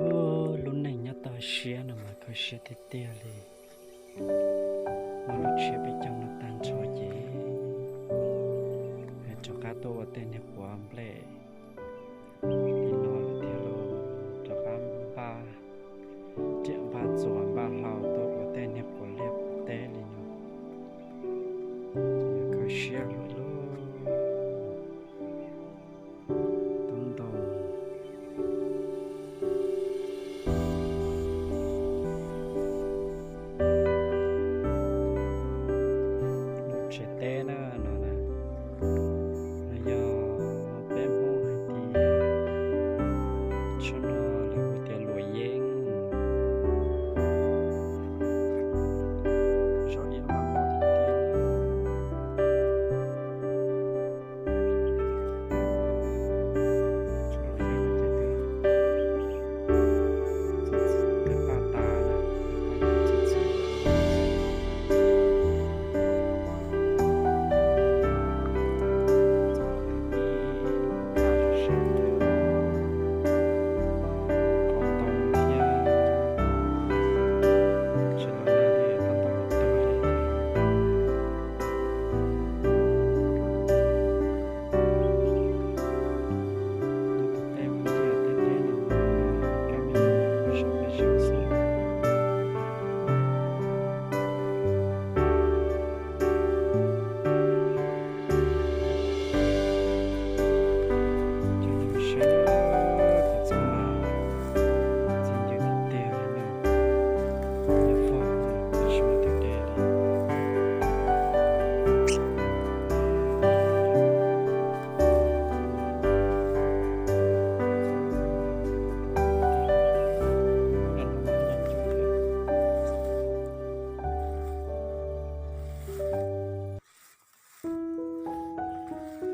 Ub, lub neej nyob toj siab no mas kho siab tiag tiag li. Muaj lub tsiab peb caug no tag nrho ces rov qab tuaj ua tej niag quav nplej li no lawm thiab los rov qab npaj riam npaj txuas npaj hlau tuaj ua tej niag quav liaj quav teb li no. Kho siab lub lub tub ntoo. Lub tsev teb na no na, no yog peb Hmoob hais tias tshuaj no lawv hu tias luam yeeb. Zaum ib no mas tiag tiag.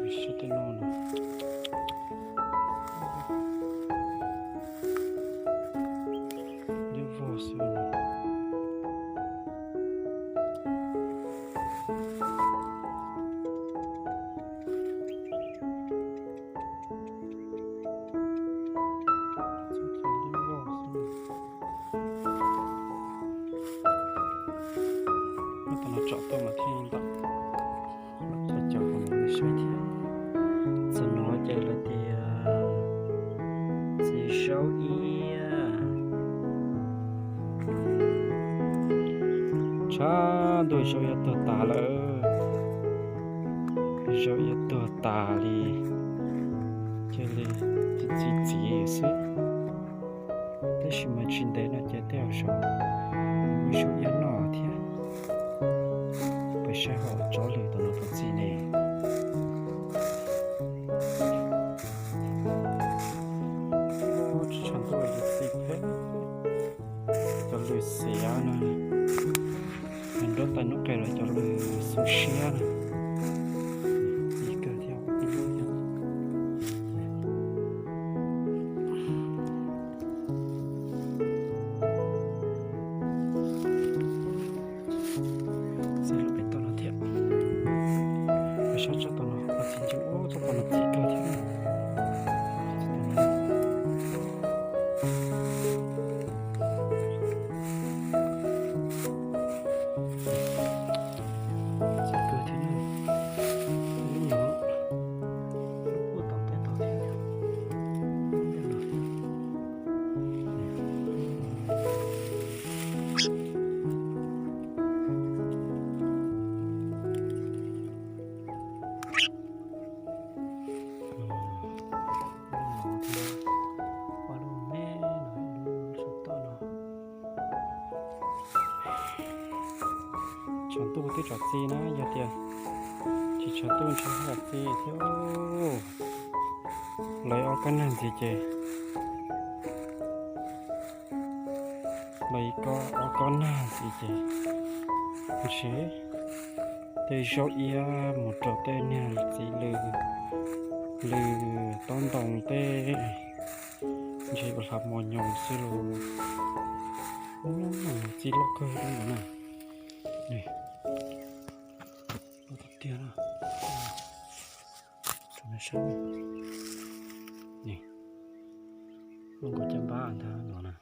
Sab tej no na, liab vog xwb no. Muab tau no tsom tuaj mas thiaj li ntawm cov cov hauv no saib thiab. Txog no ces lawv tias txiv zaub iab. Tshav ntuj zaub iab tuag tas lawm. Zaub iab tuag tas li, cia li txiv txiv xwb. Tab sis mas tsis ntev no ces tej zaum muaj zaub iab noj thiab. Peb saib hauv tsob lws tom no puas txi ne. Tshav ntuj txi phem, cov lws xiav no, nws nruab tais nruab qe los cov lws xu siab na. Txi kawg thiab, ib lub thiab. Txi lub pem toj no thiab. Peb saib tsob tod no, txi ncw ub, tsob tod no txi kawg thiab. Txi kawg thiab, lub no, lub puag tom tej tod thiab. Tshav ntuj twb tsom txi na, yog tias tsis tshav ntuj ntshe tsis txi thiab. Los ob kob nag ntxiv ces, los ob kob nag ntxiv ces ntshe tej zaub iab mus rau tej niag txiv lws, lws taub ntoo tej, ntshe ua hla mos nyoos xwb los. Txi loj kawg li no na. Loj tiag tiag na. Saib, Hmoob Kaus Caj Npab ntag no na.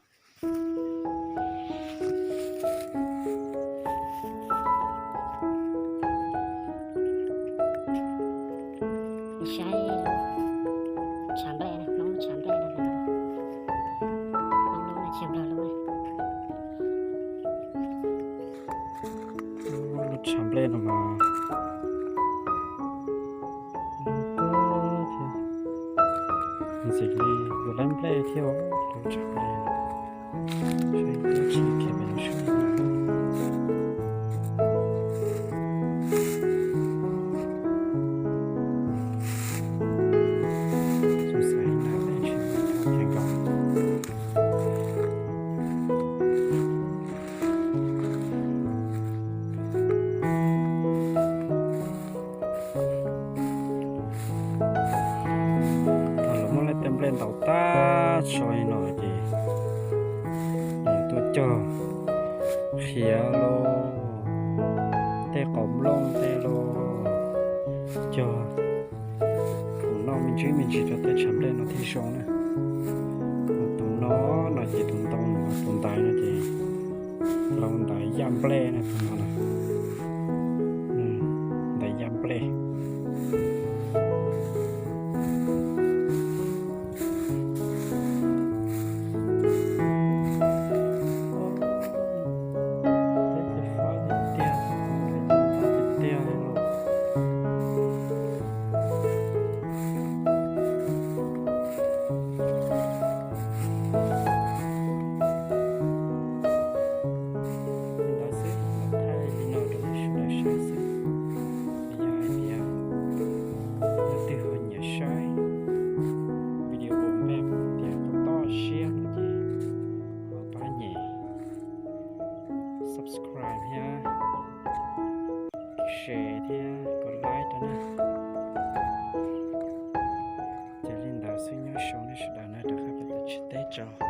Saib, tshav nplej, Hmoob tshav nplej no, Hmoob lub no tshav nplej lub. Lub tshav nplej no mas ntxim li yus lab nplej thiab lub tshav nplej no. Thaum lawv muab lub tej nplej ntaus tag tso li no ces lawv tuaj cog qhiav los, tej qos nplooj tej los, cog tus noj me ntsis me ntsis rau tej tshav nplej no thiaj zoo na. Tus no no ces tus ntoo no, tus ntaiv no ces lau ntaiv yaj nplej na, tus no na, ntaiv yaj nplej. Peb ces fab tiag tiag, peb ces fab tiag tiag li los. Li ntawd xwb, thaij li no rau nej sawv daws saib xwb. Yog hais tias leej twg ho nyiam saib video map tias toj toj siab no ces ho pab nyem subscribe thiab share thiab kos like rau na. Ces li ntawd xwb, nyob zoo nej sawv daws na, rov qab peb tau tsis teb tso.